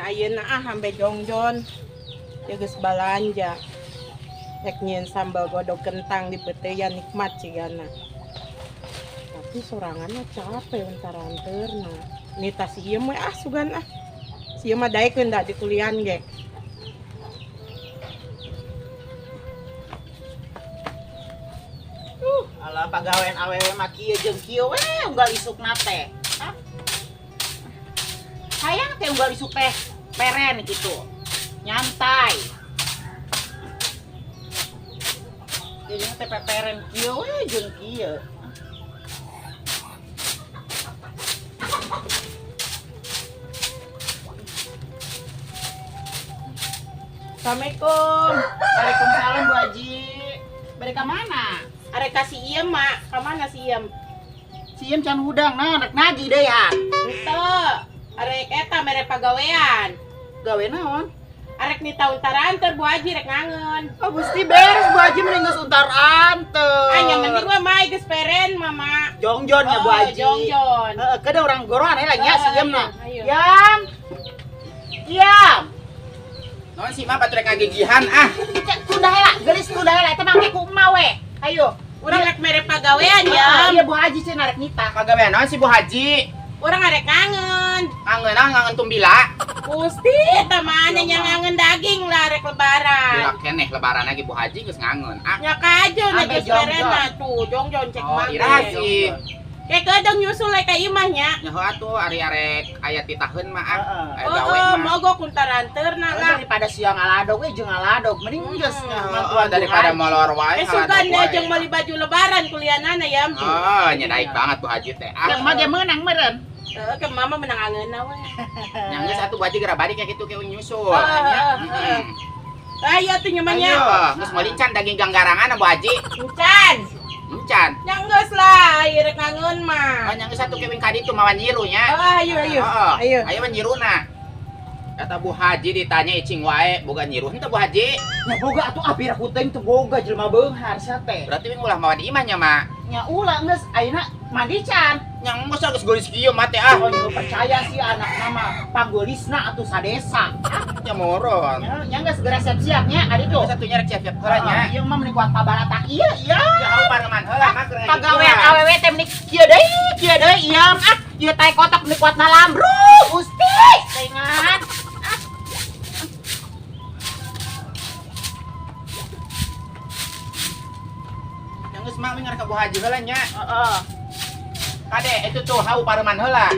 ayeuna ah hambe jongjon. Ya geus balanja. Rek nyieun sambal godog kentang di peuteuyan nikmat cigana. Tapi sorangan mah capek untar-anterna. Nita si ieu mah ah sugan ah. Si ieu mah daekeun da di kulian ge. Alah pagawean awewe mah kieu jeung kieu we unggal isukna teh. Hah? Hayang teh unggal isuk teh peren kitu. Nyantai. Jadi teh peperen kieu we jeung kieu. Assalamualaikum. Waalaikumsalam Bu Haji. Bade ka mana? Arek ka si Iem, Mak. Ka mana si Iem? Si Iem can hudang nah, rek nagih deui ya. Henteu. Arek eta mere pagawean. Gawe naon? Arek nita untar anter Bu Haji rek ngangeun. Oh, Gusti beres Bu Haji mending geus untar anter. Ah, nya mending mah mai geus peren Mama. Jongjon ya Bu Haji. Jongjon. Heeh, kedah urang gorohan heula nya si Iem na. Ayo. Yam. Yam. Naon sih mah batur rek ngagigihan ah. Cek tunda heula, geulis tunda heula eta mangke ku emak we. Ayo. Urang rek mere pagawean ya. Iya Bu Haji cenah rek nita. Pagawean naon sih Bu Haji? Urang arek ngangeun. Ngangeun ah ngangeun tumbila. Gusti eta mah nya ngangeun daging lah rek lebaran. Bila keneh lebaran lagi Bu Haji geus ngangeun ah. Nya kajeun Ambe geus peren jongjon. tuh jongjon cek Oh, mah. iraha sih. Kayak kedeng nyusul ka imah nya. Nyaho atuh ari arek aya titaheun mah ah. Heeh. Aya gawe Oh, mah. mogok untar-anterna lah. Daripada siang ngaladog we jeung ngaladog mending geus Heeh, daripada molor wae Sugan ngaladog wae. jeung meuli baju lebaran kulianana ya. Oh, nya daik banget Bu Haji teh. Ah. Yang mah ge meunang meureun. Heeh, ke mama menang angeunna we. Nya geus atuh Bu Haji geura balik kayak kitu ke nyusul. Heeh. Ayo tuh nyamannya. Ayo, geus meuli can daging ganggarangan Bu Haji. Encan. Encan. Nya geus lah, ieu rek ngangeun mah. Oh, nya geus atuh kewing ka ditu mawa nyiru nya. Oh, ayo ayo. Heeh. Ayo. Ayo mah nyiruna. Kata Bu Haji ditanya icing wae, boga nyiru henteu Bu Haji. Nya boga atuh ah pira ku teuing teu boga jelema beunghar sia teh. Berarti wing ulah mawa di imah nya, Mak. Nya ulah geus ayeuna mandi can. Nya geus geus geulis kieu mah teh ah. Oh, nya percaya sih anak nama panggolisna atuh sadesa. Nya moron. Nya geus geura siap-siap nya adi tuh. Geus atuh nya rek siap-siap heula nya. Ieu mah meni kuat pabaratak ieu ieu. Ya hau pareman heula mah keur Pagawean awewe teh meni kieu deui ieu ah. Ieu tae kotok meni kuat nalambru Gusti. Teuingan. Nya geus mah wing ka Bu Haji heula nya. Heeh. Kade itu tuh hau pareman heula.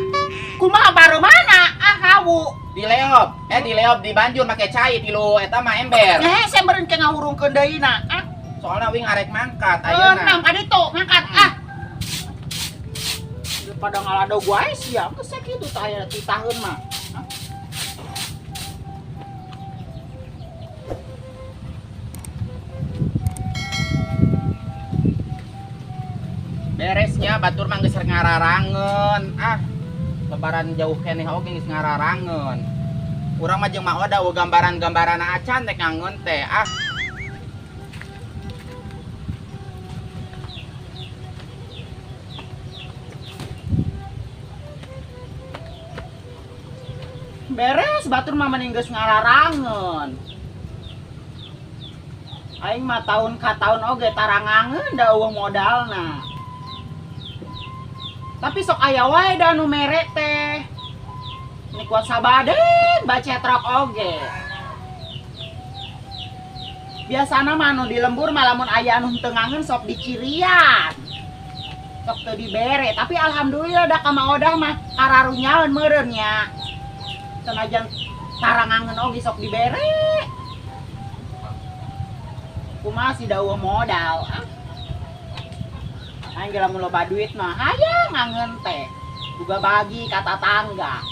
Kumaha paremana? Ah hawu. Dileop, dileop di banjur make cai tilu eta mah ember. Nya hese meureun ke ngahurungkeun deui na. Ah, soalna wing arek mangkat ayeuna. Enam ka ditu ngangkat ah. Daripada ngaladog wae sia, geus sakitu tah aya titaheun mah. Beresnya batur mah geus ngararangeun. Ah, lebaran jauh keneh oge geus ngararangeun. Urang mah jeung Mak Oda eueuh gambaran-gambaran acan rek ngangeun teh. Ah. Beres batur mah mending geus ngararangeun. Aing mah tahun ka tahun oge tarangangeun da eueuh modalna. Tapi sok aya wae da nu mere teh. Ini kuat sabaden bacetrok oge. Biasana mah nu di lembur mah lamun aya nu teu ngangeun sok dicirian. Sok teu dibere, tapi alhamdulillah da ka Mak Odah mah kararunyaeun meureun nya. Senajan tarangangeun oge sok dibere. Kumaha sih da eueuh modal. Ah. Aing lamun loba duit mah hayang ngangeun teh. Juga bagi ka tatangga.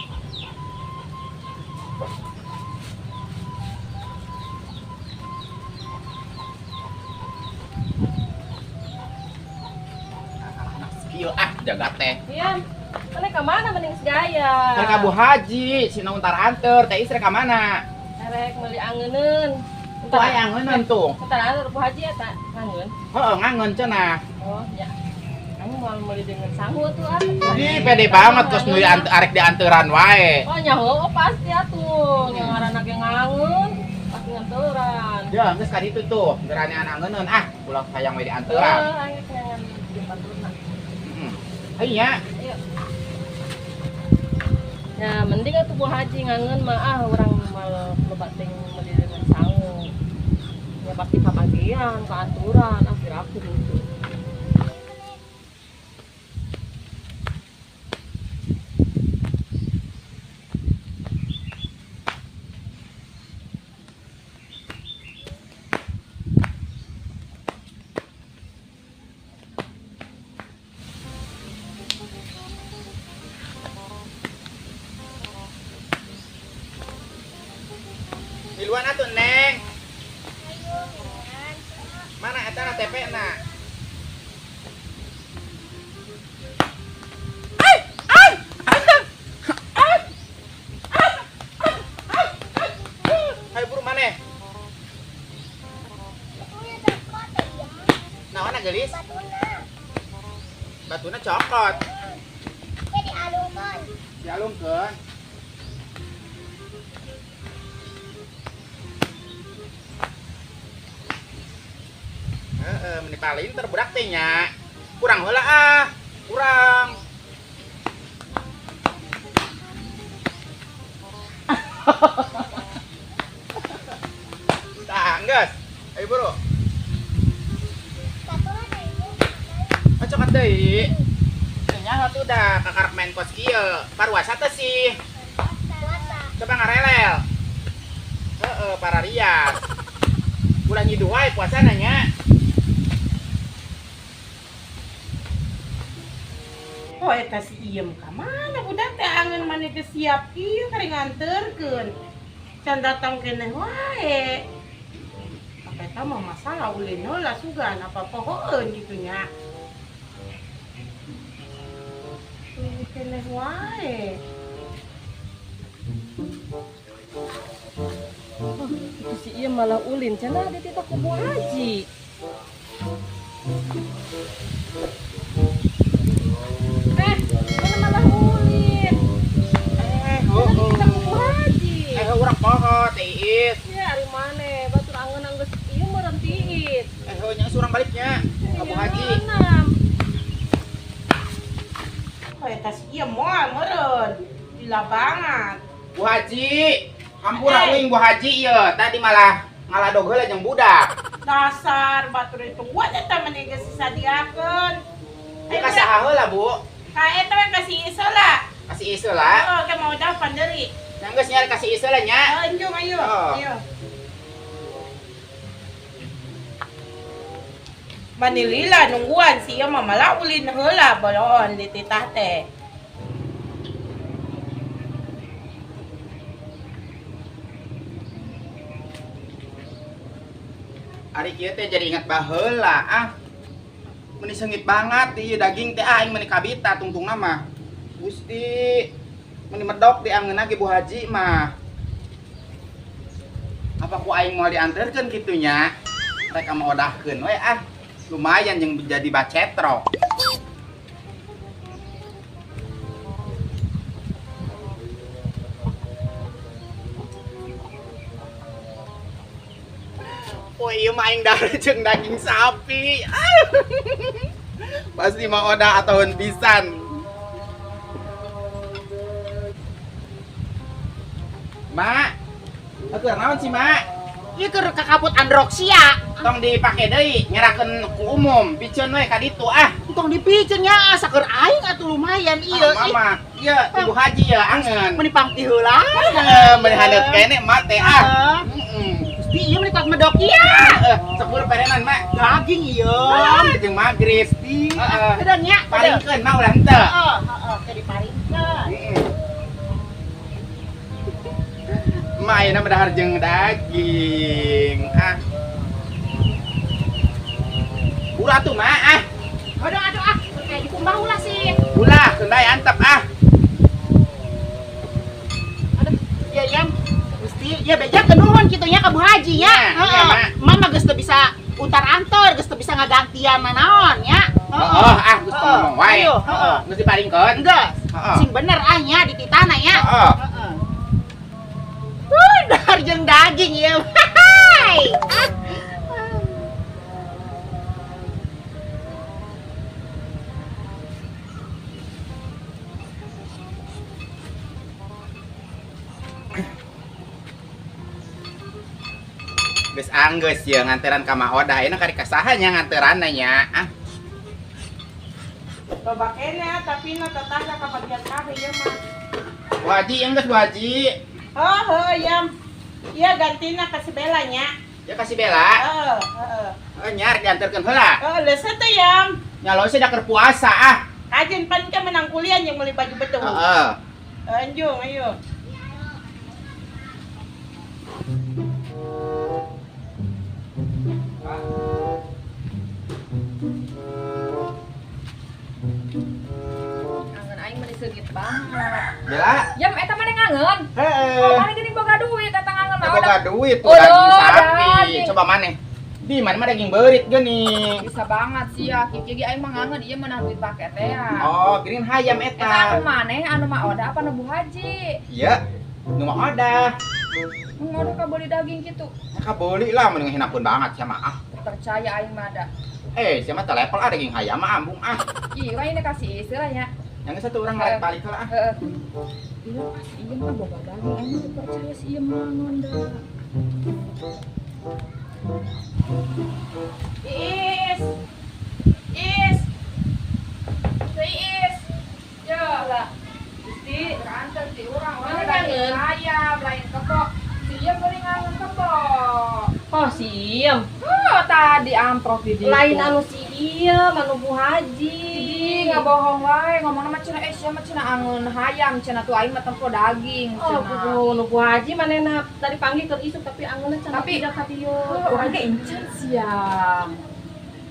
Kieu ah jaga teh. Iya, mana ka mana mending segaya. Rek ka Bu Haji, sina untar anter, teh istri ka mana? Rek meuli angeuneun. Tuh aya angeuneun tuh. Untar anter Bu Haji eta ngangeun. Heeh, ngangeun cenah. Oh, ya. Aing moal meuli dengan sangu atuh ah. Ih, pede banget terus nu arek dianteran wae. Oh nya heueuh pasti atuh, yang ngaranna ge ngangeun, pasti nganteran. Ya, geus ka ditu tuh, geurane angeun ah, ulah hayang we dianteran. Heueuh, aing geus ngangan di baturna. Heeh. Ayo nya. Ayo. Ya, mending atuh Bu Haji ngangeun mah ah urang malah loba teuing meuli dengan sangu. Ya pasti kabagian, kaaturan, ah piraku gitu. Miluan atuh, Neng. Mana eta na TP na? Ai, ai, ai, ai, ai, ai. Buru maneh? Naon gelis? Batuna cokot. Dialungkeun. Dialungkeun. Heeh, meni palinter budak teh nya. Kurang heula ah, kurang. Tah, geus. Ayo buru. Oh, cokot deui. Teu nyaho tuh dah kakarek main kos kieu. Paruasa teh sih. Coba ngarelel. Heeh, pararias. Ulah nyiduh wae puasana nya. Oh, eta si Iem ka mana budak teh angeun maneh geus siap kieu kari nganterkeun. Can datang keneh wae. Apa eta mah masalah ulin heula sugan apa pohoeun kitu nya. Ulin keneh wae. Oh, itu si Iem malah ulin cenah dititah ku Bu Haji. Mana malah ulin. Cenah dititah ku Bu Haji. Urang poho teh Iis. Ya, ari maneh batur angeun geus ieu meureun tiit. Heuh nya urang baliknya ka Bu Haji. Oh, eta si Iem moal meureun. Gila banget. Bu Haji, hampura uing Bu Haji ieu. Tadi malah ngaladog heula jeung budak. Dasar batur ditungguan eta mah geus sadiakeun. Ieu ka saha heula, Bu? Ka eta we ka si Iis heula. Ka si Iis heula? Heeh, ke mau dah panderi. Nya geus nyari ka si Iis heula nya. Heeh, enjung ayo. Ayo. Manilila nungguan si ieu mah malah ulin heula boloon dititah teh. Ari kieu teh jadi ingat baheula ah. Meni seungit banget ieu daging teh aing meni kabita tungtungna mah. Gusti, meni medok di angeunna ge Bu Haji mah. Apa ku aing moal dianterkeun kitu nya? Rek mah odahkeun we ah. Lumayan jeung jadi bacetrok. Oh iya mah aing dahar jeung daging sapi. Pasti mah odah ataun pisan. Mak, keur naon sih, Mak? Ieu keur kakaput androk sia. Tong dipake deui, nyerakeun ku umum, piceun we ka ditu ah. Tong dipiceun nya, sakur aing atuh lumayan ieu. Ah, mama, ieu Ibu Haji ya angeun. Meni pangti heula. Heeh, meni haneut keneh mak teh ah. Heeh. Gusti ieu meni kuat medok ieu. Heeh, 10 perenan mak. Daging ieu. Jeung magrib. Heeh. Kedan nya, paringkeun mah ulah henteu. Heeh, heeh, ke diparingkeun. Heeh. Mak ayeuna mah dahar jeung daging. Ah. Ulah tuh mak ah. Aduh aduh ah, kayak dikumbah ulah sih. Ulah, kendai antep ah. Aduh, ya yang Gusti, ya beja kenuhun kitu nya ka Bu Haji nya. Heeh. Mama geus teu bisa untar antor, geus teu bisa ngagantian nanaon nya. Heeh, ah geus Heeh. ngomong wae. Ayo, heeh. Geus diparingkeun. Geus. Heeh. Sing bener ah nya dititana nya. Heeh. Heeh. Wuh, dahar jeung daging ieu. Hai. Ah. Geus anggeus ye nganteran ka Mak Odah ayeuna kari kasaha nya nganteranna nya. Ah, Loba keneh tapi na tetangga kabagian kabeh ieu mah. Bu Haji enggeus Bu Haji. Oh, heuh yam. Iya gantina ka si Bella nya. Ya kasih Bella. Heeh, heeh. Heeh, nya rek dianterkeun heula. Heeh, leset teh yam. Nya lo sih da keur puasa ah. Kajen pan ka menang kuliah yang beli baju betul. Heeh. Anjung, ayo. Ngangen aing meni seungit banget. Bella. Jam eta maneh ngangen? Heeh. Oh, maneh geuning boga duit eta ngangen mah. Boga duit tuh Oh, daging sapi. daging. Coba maneh. Di mana mah daging beurit geuning. Bisa banget sih ya, kieu ge aing mah ngangen ieu menang duit paket teh ya. Oh, geuning hayam Eta eta. anu maneh anu Mak Odah apa nu Bu Haji? Iya, nu Mak Odah. Nu Odah kabeuli daging kitu. Ya kabeuli lah mending hinakeun banget sia mah ah. Percaya aing mah da. Eh, sia mah teu level ah daging hayam mah ambung ah. Ih, urang ini kasih istilah nya. Yang satu orang ngarek balik heula ah. Heeh. Iya, ah, si ieu mah boga daging aing mah teu percaya si ieu mah nonda. Is. Is. Si Is. Yo lah. Gusti, antar si urang urang Mana daging ngangen? ayam lain kebo. Si ieu beuring ngangen kebo. Oh, si Iem. Oh, tadi amprok di ditu. Lain anu si Iem, anu Bu Haji. Ih, nggak bohong wae ngomongna mah cenah eh sia mah cenah angeun hayam cenah tuh aing mah tempo daging Oh, cenah. bu, nu Bu Haji manehna tadi panggil keur isuk tapi angeunna cenah Tapi- tidak ka dieu. Oh, urang ge incan sia.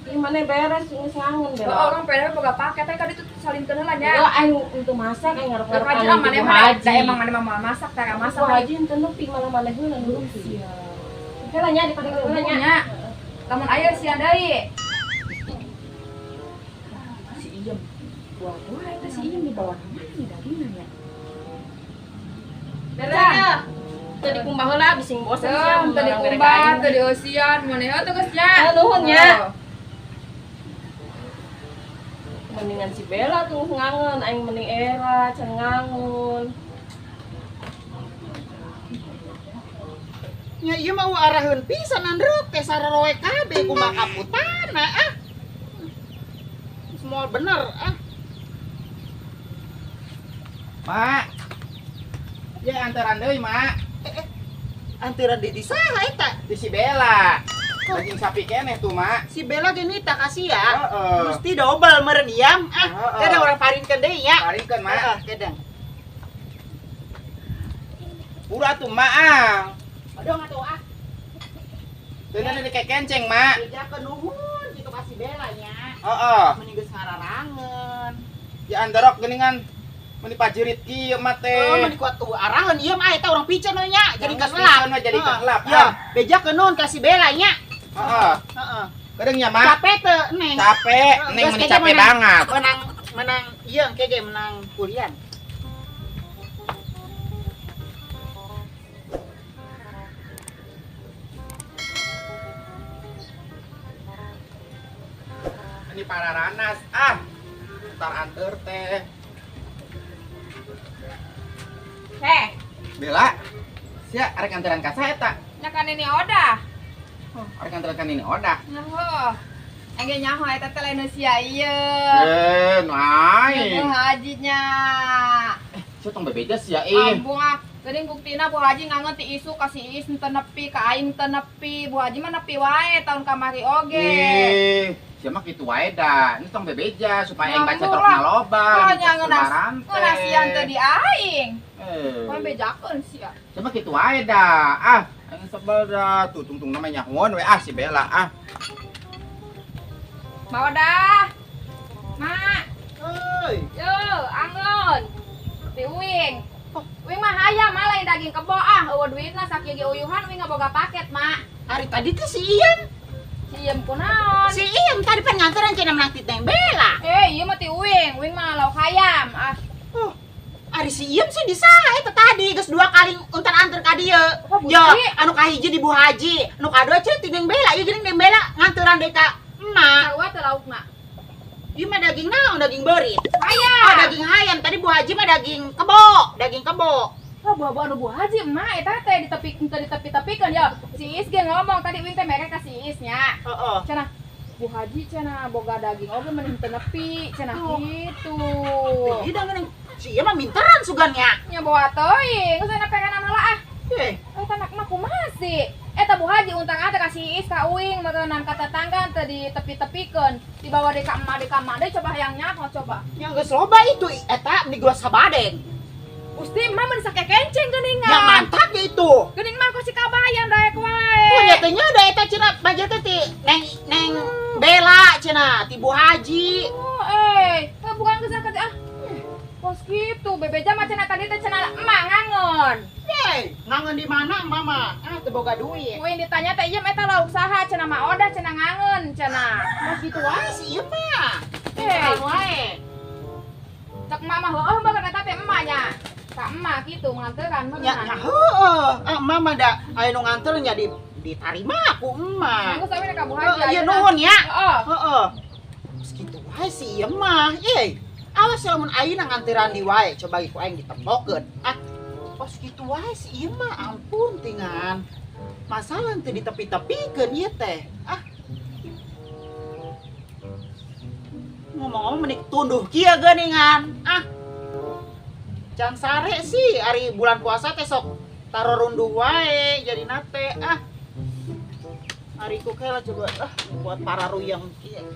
Ih, maneh beres geus ngangen Oh, bela. orang pede boga paket teh kaditu salimkeun heula nya. Enggak, aing untuk masak aing ngarep-ngarep Haji anu lah ti maneh Bu mah Haji. da emang maneh mah masak teh masak. Bu Haji henteu nepi malah maneh heula nu nepi. Heula nya dipanggil heula nya. Nya. Lamun aya sia deui. Si Iem. Wah, wah eta si Iem dibawa ka mana nih dagingna nya? Beres ya. Teu dikumbah heula bising bosen sia. Teu dikumbah, teu dieusian, maneh heuh teu geus nya. Ah, nuhun nya. Mendingan si Bella tuh ngangen, aing mending era can ngangun. Nya ieu mah araheun pisan andreuk teh sararoe kabeh kumaha kaputana ah. Semua bener ah. Mak. Ya antaran deui, Mak. Anteran di saha eta? Di si Bella. Daging sapi keneh tuh, Mak. Si Bella gini tak kasih ya. Heeh. Gusti dobel meureun iam ah. Heeh. Kadang urang parinkeun deui nya. Paringkeun, Mak. Heeh, kadang. Pura tuh, Mak ah. Aduh atuh ah. Teu di kayak kenceng, Mak. Bejakeun nuhun kitu ka si Bella nya. Heeh. Meni geus ngararangeun. Ya andarok geuningan meni pajerit kieu mah teh. Oh, meni kuat tuh araheun ieu mah eta urang piceun we nya, jadi Geus keselap. piceun we, jadi keselap, Ya, ah. bejakeun nuhun ka si Bella nya. Heeh. Heeh. Kadang nya, Mak. Capek teu, Neng? Capek, Neng Geus meni kayaknya capek menang. banget. Menang menang ieu engke ge menang kuliah. Ini pararanas ah. Ntar anter teh. Heh, Bella. Sia arek anteran ka saha eta? nya kan ini Odah. Arek anteran ka nini Odah. Nyaho. Engge nyaho eta teh lain sia ieu. Eh, nu aing. Bu Haji nya. Sia tong bebeja sia ih. Ambung ah. Geuning buktina Bu Haji ngangen ti isu ka si Iis teu nepi ka aing teu nepi. Bu Haji mah nepi wae tahun kamari oge. Ih, sia mah kitu wae da. Ini tong bebeja supaya aing baca Ngambung trokna lah. loba. Oh, nya ngeunah ngeunasian teu di aing. Eh. Mah bejakeun sia. Sia mah kitu wae da. Ah, aing sebel da. Tuh tungtung namanya nyahoan we ah si Bella ah. Ma Odah. Ma, Euy. yo angon. Ti uing. Uing mah hayam mah lain daging kebo ah, eueuh duitna sakieu ge uyuhan uing ngaboga paket, Mak. Hari tadi teh si Ian. Si Iem kunaon? Si Ian tadi pan nganteran cenah menang ti Neng Bella. ieu mah ti uing, uing mah lauk hayam. Ah. Oh, ari si Iem sih di saha eta tadi geus 2 kali untar-anter ka dieu. Yo, anu kahiji di Bu Haji, anu kadua cenah ti Neng Bella, ieu geuning Neng Bella nganteran deui ka emak. Sarua teh laukna. Ieu mah daging naon? Daging beurit. Hayam. Oh, daging hayam. Tadi Bu Haji mah daging kebo, daging kebo. Oh, buah-buah anu Bu Haji emak eta teh ditepi teu ditepi-tepikeun ya. Si Iis ge ngomong tadi uing teh mere ka si Iis nya. Heeh. Cenah Bu Haji cenah boga daging oge mending teu nepi cenah kitu. Ieu da geuning si ieu mah minteran sugan nya. Nya bawa teuing, geus enak pengenan heula ah. Eta anak mah kumaha sih? Eta Bu Haji untang ate ka si Iis ka uing meureunnan ka tetangga teu ditepi-tepikeun, dibawa deui ka emak deui ka emak deui coba hayang nyaho coba. Nya geus loba itu eta di gua sabadeng. Gusti emak mun sakekenceng geuningan. Ya mantap ya itu. Geuning mah ku si kabayan daek wae. Oh nya teh nya da eta cenah baja teh ti Neng Bella cenah ti Bu Haji. Oh bukan geus sakit ah. Kos kitu bebeja mah cenah tadi teh cenah emak ngangon. Hei, ngangon di mana mama? Ah teu boga duit. Uing ditanya teh ieu eta lauk saha cenah mah odah cenah ngangon cenah. Kos kitu wae si ieu mah. Hei, wae. Cek emak mah heueuh bae eta teh emak nya. Ka emak kitu nganteran mah. Nya heueuh. Ah emak mah da aya nu nganter nya ditarima ku emak. Geus we ka Bu Haji. Ieu nuhun ya. Heeh. Heeh. Kos kitu wae si ieu mah. Ye. Awas lamun ayeuna nganteran di wae coba ku aing ditempokeun. Ah, kos kitu wae si ieu mah ampun tingan. Masalah teu ditepi-tepikeun ieu teh. Ah. Ngomong-ngomong menik tunduh kieu geuningan. Ah. Can sare sih ari bulan puasa teh sok taro runduh wae jadi nate ah. Ari ku kela coba ah buat para ruyang kieu.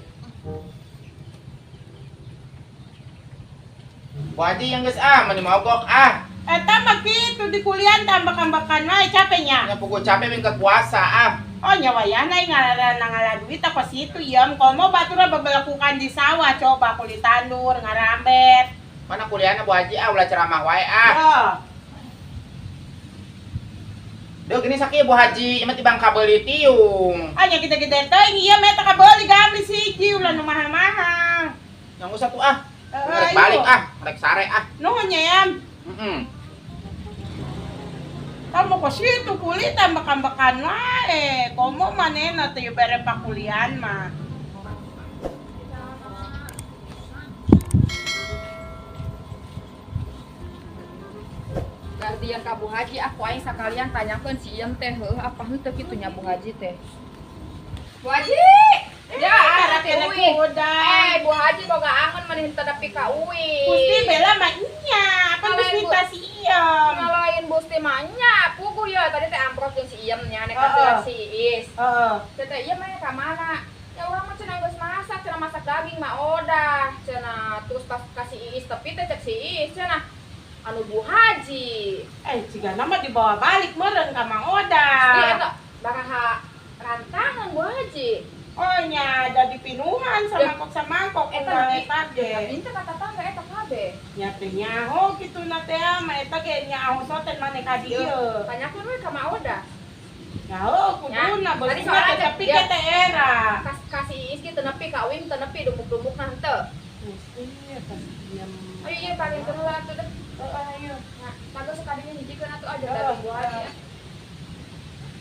Bu Haji yang geus ah meni mogok ah. Eta mah kitu di kuliah tambah-tambakan wae capeknya. Nya puguh capek mingkat puasa ah. Oh nya wayahna ngalarana ngala duit kos kitu ieu komo batur babalakukan di sawah coba kulit tandur ngarambet. Mana kuliahna Bu Haji ah ulah ceramah wae ah. Heeh. Duh gini sakieu Bu Haji, ieu mah tibang kabeuli tiung. Ah nya gede-gede teuing ieu mah eta kabeuli gamli siji ulah nu mahal-mahal. Yang usah tuh ah. Rek balik ah, rek sare ah. Nuhun nya yam. Heeh. Kamu kos kitu kulit ambek-ambekan wae. Komo manehna teh bere pakulian mah. Gardian ka Bu Haji aku aing sakalian tanyakeun si Iem teh heueuh apa henteu kitu nya Bu Haji teh. Bu Haji. Ya, arah kene kuda. Bu Haji boga angon mah henteu nepi ka uing. Gusti Bella mah nya, kan geus minta si Iem. Ngalain Gusti mah nya, puguh ya tadi teh amprok jeung si Iem nya nek aturan si Iis. Heeh. Teh teh Iem mah ka mana? Ya urang mah cenah geus masak, cenah masak daging mah odah, cenah terus pas ka si Iis tepi teh cek si Iis cenah anu Bu Haji. Cigana mah dibawa balik meureun ka Mang Odah. Iya eta baraha rantangan Bu Haji. Oh nya ada di pinuhan sama mangkok samangkok eta eta ge. Minta ka tetangga eta kabeh. Nya teh nyaho kitu na teh mah eta ge nyaho soten maneh ka dieu. Tanyakeun we ka Mang Odah. Nyaho kuduna beusina teh tepi ke teh era. Ka si Iis ge teu nepi ka uing teu nepi dumuk-dumukna henteu. Gusti eta si Iem. Ayo ieu paling teu heula atuh deh. Ayo. Nah, kagak sekadinya hijikeun atuh aja daging Bu Haji ya.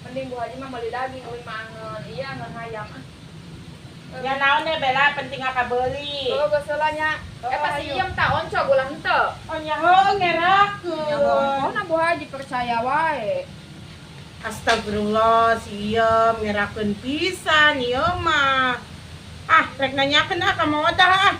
Mending Bu Haji mah meuli daging euy mah angeun. Iya angeun hayam ah. Ya naon deh Bella penting kabeuli. Oh geus heula nya. Eta si Iem tah oncog ulah henteu. Oh nya heueuh ngerakeun. Nya heueuh Bu Haji percaya wae. Astagfirullah si Iem ngerakeun pisan ieu mah. Ah rek nanyakeun ah ka Mang Odah ah.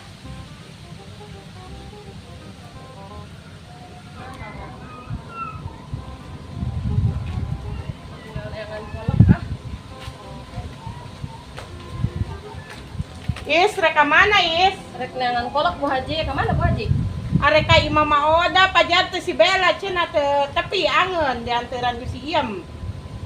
Is, rek ka mana, Is? Rek neangan kolak Bu Haji, ka mana Bu Haji? Arek ka imah Ma Oda pajar teh si Bella cenah teu tepi angeun dianteran ku si Iem.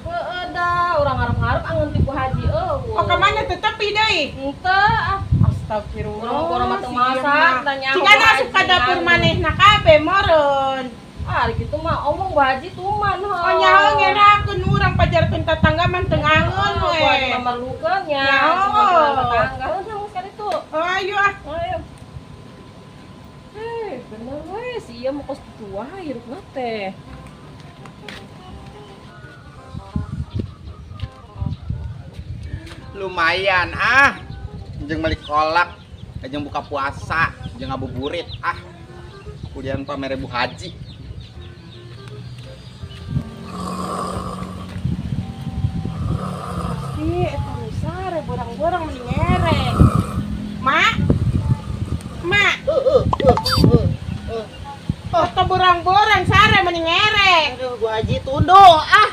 Heueuh da, urang ngarep-ngarep angeun ti Bu Haji eueuh. Oh, ka mana teu tepi deui? Henteu ah. Astagfirullah. Urang mah teu masak, tanya Cigana asup ka dapur manehna kabeh meureun. Ah, kitu mah omong Bu Haji tuman heuh. Oh nya ngerakeun urang pajarkeun tetangga mah teu ngangeun we. Bu Haji memerlukeun nya. Nya Tetangga heuh sekali tuh. Oh, ayo ah. Ayo. Bener we, si ieu mah kos kitu wae hirupna teh. Lumayan ah. Jeung balik kolak, jeung buka puasa, jeung ngabuburit ah. Kuliah pamere Bu Haji. Pasti eta nu sare borang-borang meni ngerek. Mak. Mak. Eta borang-borang sare meni ngerek. Aduh, Bu Haji tunduh ah.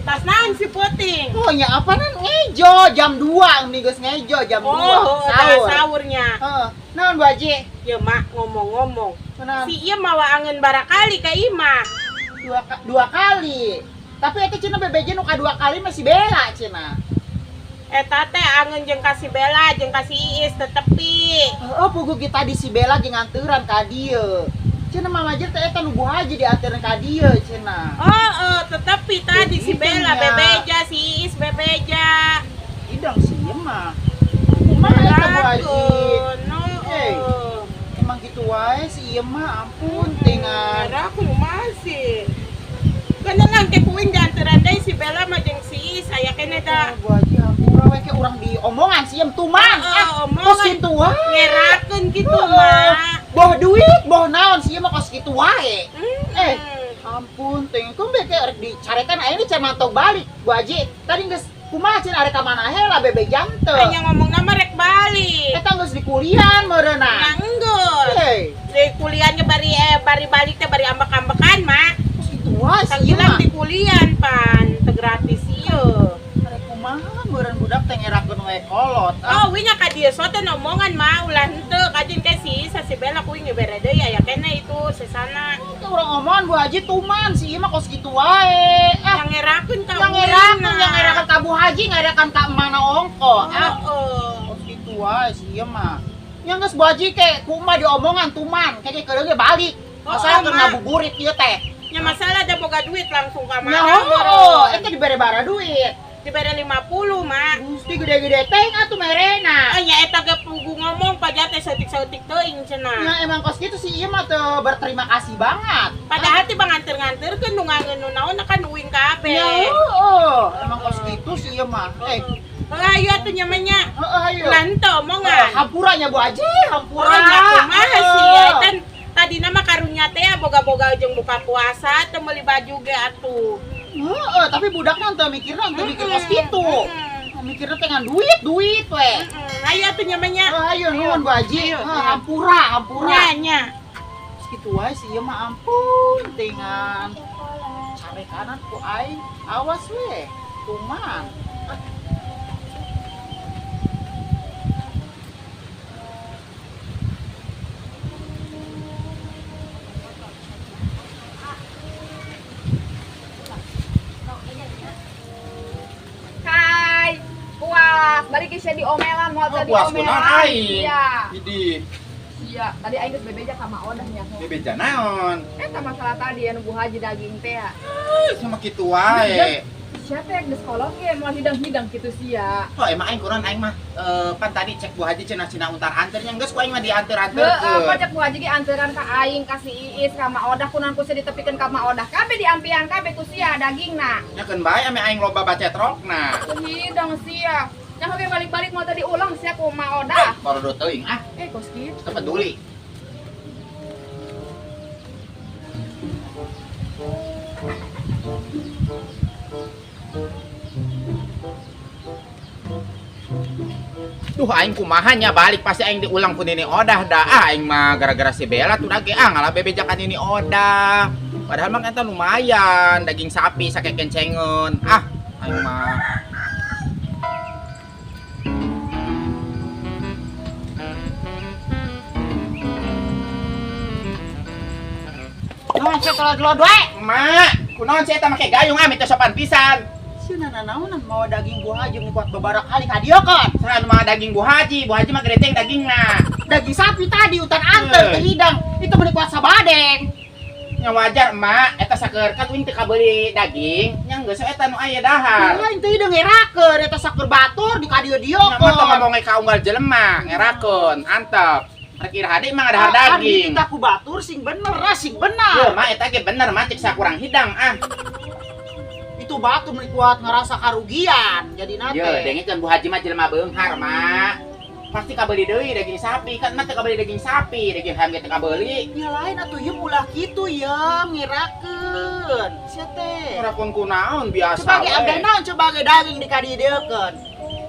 Tas naon si puting? Oh, nya apa nan ngejo jam 2 nih geus ngejo jam 2. Oh, sahur. Sahurnya. Heeh. Naon Bu Haji? Ya mak ngomong-ngomong. Kenapa? Si ieu mawa angeun barakali ka imah. Dua kali. Tapi eta cenah bebeje nu kadua kali masih Bella cenah. Eta teh angeun jeung ka si Bella jeung ka si Iis tetepi. Heeh, puguh kita di si Bella jeung nganturan ka dieu. Cenah mamajer teh eta nu Bu Haji dianteurkeun ka dieu cenah. Heeh, tetepi tadi si Bella bebeja, si Iis bebeja. Idang sih ieu mah. Kumaha eta Bu Haji? Emang gitu wae si ieu mah, ampun tingan. Aku masih. Kana lang ke kuing dianteran deui si Bella mah jeung si Iis aya keneh da. Bu Haji hampura we ke urang diomongan si ieu tuman. Ah, kos kitu wae. Ngerakeun kitu mah. Boh duit, boh naon si ieu mah kos kitu wae. Ampun ting, kumbe ke rek dicarekan aya ini can mantog balik. Bu Haji, tadi geus kumaha cenah arek ka mana heula bebe jam teu. Hanya ngomongna mah rek balik. Eta geus di kulian meureunna. Nah, enggeus. Di kuliannya bari balik teh bari ambek-ambekan mah. Kos kitu wae si ieu mah. Di kulian pan, teu gratis ieu. Arek kumaha meureun budak teh ngerakeun we kolot. Oh, winya ka dieu so teh ngomongan mah ulah henteu kajin ke si Isa si Bella kuing bere deui aya keneh itu sesana. Itu urang omongan Bu Haji tuman si ieu mah kos kitu wae. Ah, yang ngerakeun ka yang ngerakeun ka Bu Haji ngerakeun ka mana ongko. Ah, kos kitu wae si ieu mah. Nya geus Bu Haji ke kumaha diomongan tuman, ke keureuh ge balik. Masalah keur ngabuburit ieu teh. Nya masalah da boga duit langsung ka mana. Nya heueuh, eta dibere bara duit. Dibere 50 mak. Gusti gede-gede teh atuh merena. Oh nya eta ge pugu ngomong pajak teh saeutik-saeutik teuing cenah. Nya emang kos kitu si ieu mah teu berterima kasih banget. Padahal teh banganter-nganterkeun nu ngangeun nu naon kan uing kabeh. Nya heueuh, emang kos kitu si ieu mah. Ayo atuh nya mah nya. Heeh ayo. Lan teu omongan. Hampura nya Bu Haji, hampura. Oh nya kumaha sih ya kan tadina mah karunya teh boga-boga jeung buka puasa teu meuli baju ge atuh. Heeh, tapi budakna teu mikirna teu mikir kos kitu. Mikirna teh ngan duit, duit we. Ayo atuh nya mah nya. Ayo nuhun Bu Haji. Hampura, hampura. Nya nya. Kos kitu wae si ieu mah ampun tingan. Carekanan ku aing, awas we. Tuman. Balik kisah diomelan, mau tadi diomelan. Iya. Idi. Iya, tadi aing geus bebeja ka Mak Odah nya. Bebeja naon? Eta masalah tadi anu Bu Haji daging teh. Sama kitu wae. Siapa yang geus kolot ge moal hidang-hidang kitu sia. Oh, emang aing kurang aing mah pan tadi cek Bu Haji cenah cina untar anternya geus ku aing mah dianter-anterkeun. Heeh, apa cek Bu Haji ge anteran ka aing ka si Iis ka Mak Odah kunaon ku sia ditepikeun ka Mak Odah. Kabeh diampian kabeh ku sia dagingna. Nya keun bae ame aing loba bacetrokna. Hidang sia. Yang oke balik-balik mau tadi ulang sia ku Mak Odah. Baru teuing ah. Kos kitu. Teu peduli. Duh aing kumaha nya balik pasti aing diulang ku Nini Odah dah. Ah aing mah gara-gara si Bella tuh dage ah ngalah bebejakan Nini Odah. Padahal mah eta lumayan daging sapi sakekencengeun. Ah aing mah. Naon sia telur wae? Mak, kunaon sia eta make gayung ah teu sopan pisan. Sia nanaonan mawa daging Bu Haji nu kuat babarak kali ka dieu kan. Saha nu mawa daging Bu Haji? Bu Haji mah gede dagingna. Daging sapi tadi utan anter teu hidang. Itu meuni kuat sabadeng. Nya wajar emak, eta saeur kan uing teu kabeuli daging, nya geus eta nu aya dahar. Lain teu hidang ngerakeun eta saeur batur di ka dieu-dieu Nya mah tong ngomong ka unggal jelema, ngerakeun, antep. Rek iraha deui mah ngadahar daging. Ari ku batur sing bener, ah sing bener. Yeuh mah eta ge bener mah cek sakurang hidang ah. Itu batur meuni kuat ngerasa karugian jadina teh. Yeuh, dengekeun Bu Haji mah jelema beunghar mah. Pasti kabeuli deui daging sapi, kan mah teu kabeuli daging sapi, daging ayam ge teu kabeuli. Ya lain atuh ieu ulah kitu ya, ngirakeun. Sia teh. Ngirakeun kunaon biasa. Coba ge abeh naon coba ge daging dikadidieukeun.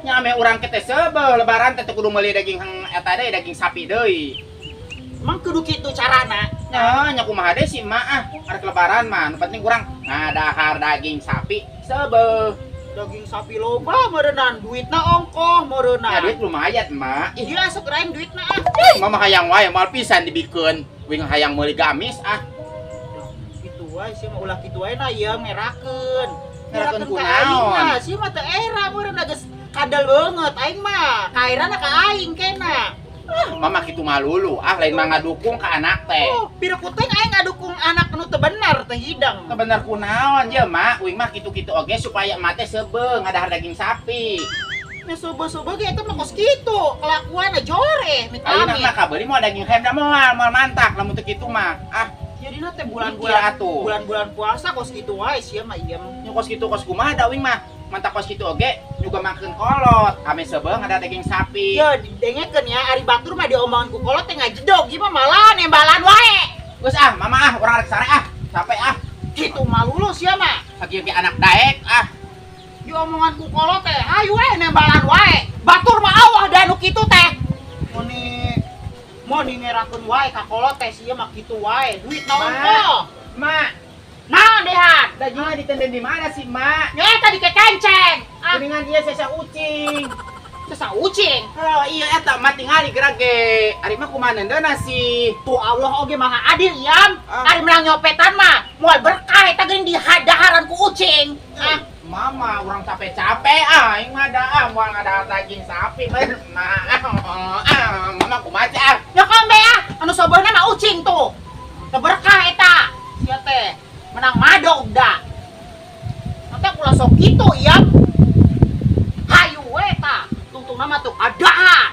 Nya ame urang ke teh seubeuh lebaran teh teu kudu meuli daging eta deui daging sapi deui. Emang kudu kitu carana? Nya nya kumaha deui sih mah ah, arek lebaran mah nu penting urang ngadahar daging sapi seubeuh. Daging sapi loba meureunnan, duitna ongkoh meureunnan. Ya duit lumayan mah. Ih, dia sok rain duitna ah. Mama hayang wae moal pisan dibikeun. Wing hayang meuli gamis ah. Kitu wae sih mah ulah kitu wae na ieu ngerakeun. Ngerakeun kunaon? Sih mah teu era meureunna geus kadal beungeut aing mah. Kairana ka aing kena. Ah, mama kitu malulu ah lain mah ngadukung ka anak teh. Oh, pira ku teh aing ngadukung anak nu teu bener teh hidang. Teu bener kunaon ye mak, uing mah kitu-kitu oge supaya emak teh seubeuh ngadahar daging sapi. Nya seubeuh-seubeuh ge eta mah kos kitu, kelakuanna joreh mit amit. Ayeuna mah kabeuli moal daging ayam da moal mantak lamun teu kitu mah. Ah, jadina teh bulan-bulan puasa kos kitu wae sia mah ieu. Nya kos kitu kos kumaha da uing mah. Mantak kos kitu oge juga makan kolot, ame seubeuh ada daging sapi. Yo, dengekeun ya, ari batur mah diomongan ku kolot teh ngajedog, ieu mah malah nembalan wae. Geus ah, mama ah, urang rek sare ah, capek ah. Kitu malulu sia mah. Sakieu ge anak daek ah. Diomongan ku kolot teh, hayu we nembalan wae. Batur mah awah da nu kitu teh. Moni ngerakeun wae ka kolot teh sia mah kitu wae, duit naon kok. Mak. Naon dehan? Dagingnya ditenden di mana sih, Mak? Ya tadi ke kenceng. Kuningan ieu sesa ucing. Sesa ucing? Oh, iya eta mah tingali geura ge. Ari mah kumaha nendeuna sih? Tuh Allah oge maha adil, Yam. Ari menang nyopetan mah moal berkah eta geuning dihadaharan ku ucing. Ah, mama urang capek-capek ah aing mah da ah moal ngadahar daging sapi mah. Ah, mama kumaha sih ah? Ya kombe ah, anu sobohna mah ucing tuh. Teu berkah eta. Sia teh. Menang madog da. Nanti aku langsung gitu ya. Hayu we ta. Tungtungna mah tuh kadahan.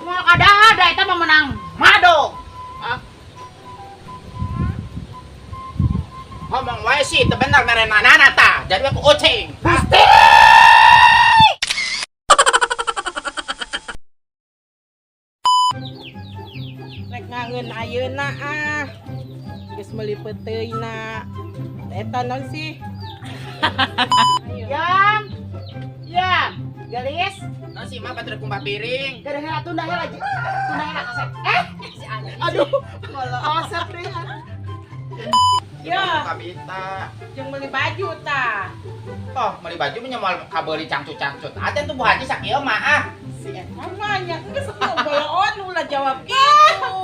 Moal kadahan da eta mah menang madog. Ah. Ngomong wae sih teu bener merenanana ta. Jadi aku ucing. Gusti. Rek ngangeun ayeuna ah. Geus meuli peuteuyna. Eta naon sih? Yam. Yam, gelis. Naon sih mah batur kumbah piring. Geureun heula tunda heula. Tunda heula kasep. Aduh, kasep deui. Ya. Kabita. Jeung meuli baju tah. Oh, meuli baju mah moal kabeuli cangcut-cangcut. Aten tuh Bu Haji sakieu mah ah. Si eta mah nya geus boloon ulah jawab kitu.